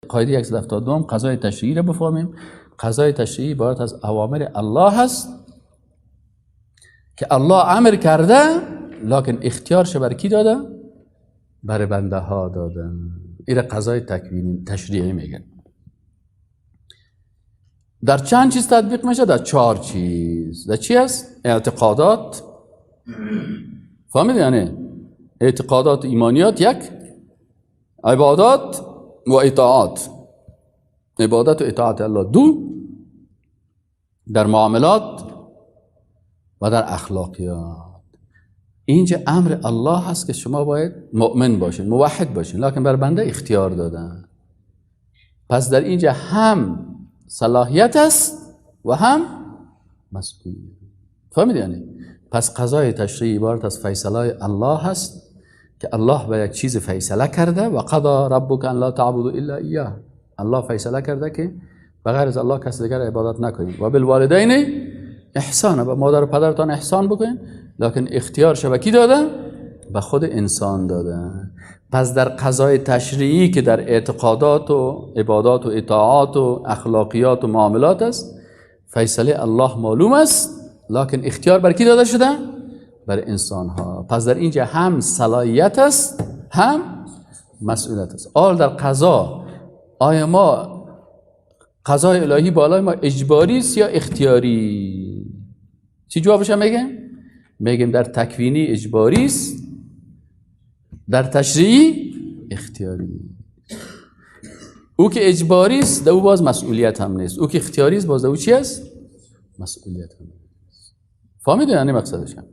قاعده 172 قضای تشریعی رو بفهمیم. قضای تشریعی عبارت از اوامر الله هست که الله امر کرده، لکن اختیارش بر کی داده؟ بر بنده ها داده. این قضای تکوینی تشریعی میگن. در چند چیز تطبیق میشه؟ در 4 چیز. در چی است؟ اعتقادات. فهمید؟ یعنی اعتقادات ایمانیات یک، عبادات و اطاعات، عبادت و اطاعت الله دو، در معاملات و در اخلاقیات. اینجا امر الله هست که شما باید مؤمن باشین، موحد باشین، لکن بر بنده اختیار دادن. پس در اینجا هم صلاحیت است و هم مسئولیت. فهمید؟ یعنی پس قضای تشریعی عبارت از فیصله الله هست که الله به یک چیز فیصله کرده و قضا ربک ان لا تعبدوا الا ایاه. الله فیصله کرده که بغیر از الله کس دیگر عبادت نکنید و بالوالدین احسان، به مادر و پدرتان احسان بکنید، لکن اختیار به کی داده؟ به خود انسان داده. پس در قضای تشریعی که در اعتقادات و عبادات و اطاعات و اخلاقیات و معاملات است، فیصله الله معلوم است، لکن اختیار بر کی داده شده؟ بر انسان ها. پس در اینجا هم صلاحیت است هم مسئولیت است. آل در قضا، آیا ما قضای الهی بالای ما اجباری است یا اختیاری؟ چی جوابش هم میگیم؟ میگیم در تکوینی اجباری است، در تشریعی اختیاری. او که اجباری است در او باز مسئولیت هم نیست، او که اختیاری است باز در او چی است؟ مسئولیت هم نیست. فهمیدین یعنی مقصدش هم؟